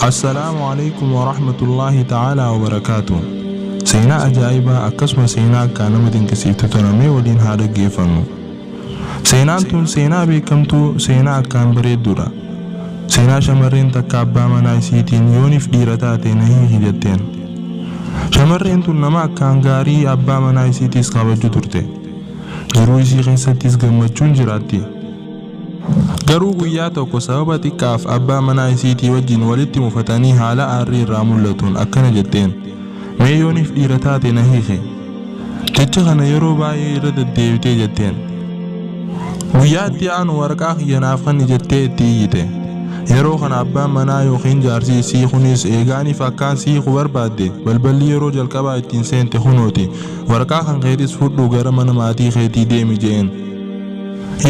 Assalaamu Aleeykum Warahmatullaahi Ta'aalaa Wabarakaatuh. Seenaa ajaa'ibaa akkasuma seenaa akkaan nama dinqisiiftu tana mee waliin haa dhaggeeffannu. Seenaan tun seenaa beekamtuu seenaa akkaan bareedduudha. Seenaa shamarreen takka abbaa manaa isiitiin yooniif dhiira taate na hiiki jetteen. Shamarreen tun nama akkaan gaarii abbaa manaa isiitiis kabajju turte. Jiruu isii keessattis gammachuun jiraatti. Garuu guyyaa tokko sababa xiqqaaf abbaa manaa isiitii wajjin walitti mufatanii haala aarrii irraa mul'atuun akkana jetteen, Mee yooniif dhiira taate na hiiki. Jecha kana yeroo baay'ee irra deddeebitee jetteen. Guyyaa itti aanu waraqaa kiyya naaf kenni jettee itti iyyite. Yeroo kana abbaan manaa yookiin jaarsi isii kunis eegaaniif akkaan si hiiku barbaadde balballi yeroo jalqabaa ittiin seente kunooti waraqaa kan keetis fudhuu gara mana maatii keetii deemi je'een.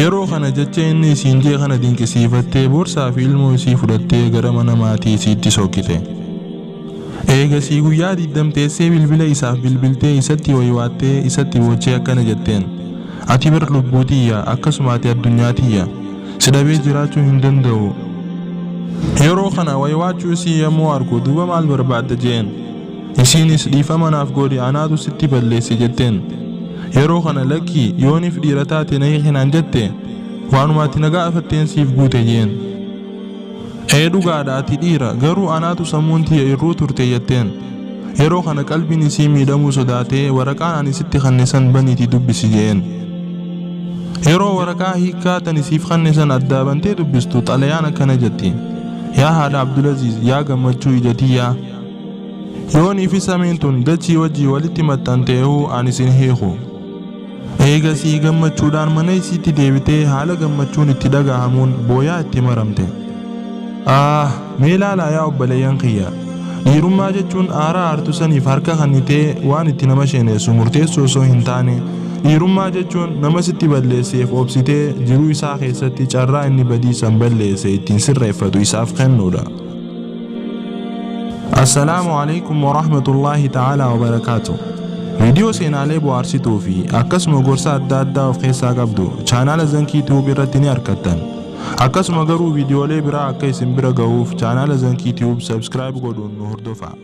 Yeroo kana jecha inni isiin je'e kana dinqisiifattee boorsaa fi ilmoo isii fudhattee gara mana maatii isiitti sokkite. Eegasii guyyaa diddam teessee bilbila isaaf bilbiltee isatti waywaattee isatti boochee akkana jetteen, Ati bar lubbuu tiyya, akkasuma ati addunyaa tiyya. Si dhabee jiraachuu hin danda'u. Yeroo kana waywaachuu isii yommuu argu duuba maal barbaadda je'een. Isiinis dhiifama naaf godhi anaatu sitti balleesse jetteen. Yeroo kana lakkii yooniif dhiira taate na hiiki naan jette waanuma ati na gaafatteen siif guute jeen. Ee dhugaadha ati dhiira garuu anaatu sammuun tiyya irruu turte jetteen. Yeroo kana qalbiin isii miidhamuu sodaatee waraqaan ani sitti kanne san baniitii dubbisi jeen. Yeroo waraqaa hiikkaa tan isiif kanne san addaa bantee dubbistu xalayaan akkana jetti. Yaa haadha Abdulaziz yaa gammachuu ija tiyyaa. Yoonii fi samiin tun dachii wajjii walitti maxxanteehuu ani sin hiiku. Eegasii gammachuudhaan mana isiitti deebitee haala gammachuun itti dhagahamuun booyaa itti maramte. Aah! Mee laalaa yaa obboleeyyan kiyya! Dhiirummaa jechuun aara aartu saniif harka kannitee waan itti nama sheeneessu murteessuu osoo hin taane, dhiirummaa jechuun nama sitti balleesseef obsitee jiruu isaa keessatti carraa inni badii san balleesse ittiin sirreeffatu isaaf kennuudha. Assalaamu Aleeykum Warahmatullaahi Ta'aalaa Wabarakaatuh. Viidiyoo seenaalee bohaarsituu fi akkasuma gorsa adda addaa of keessaa qabdu chaanaala Zankii Tube irratti ni arkattan. Akkasuma garuu viidiyoolee biraa akka isin bira gahuuf chaanaala Zankii Tube subscribe godhuun nu hordofaa.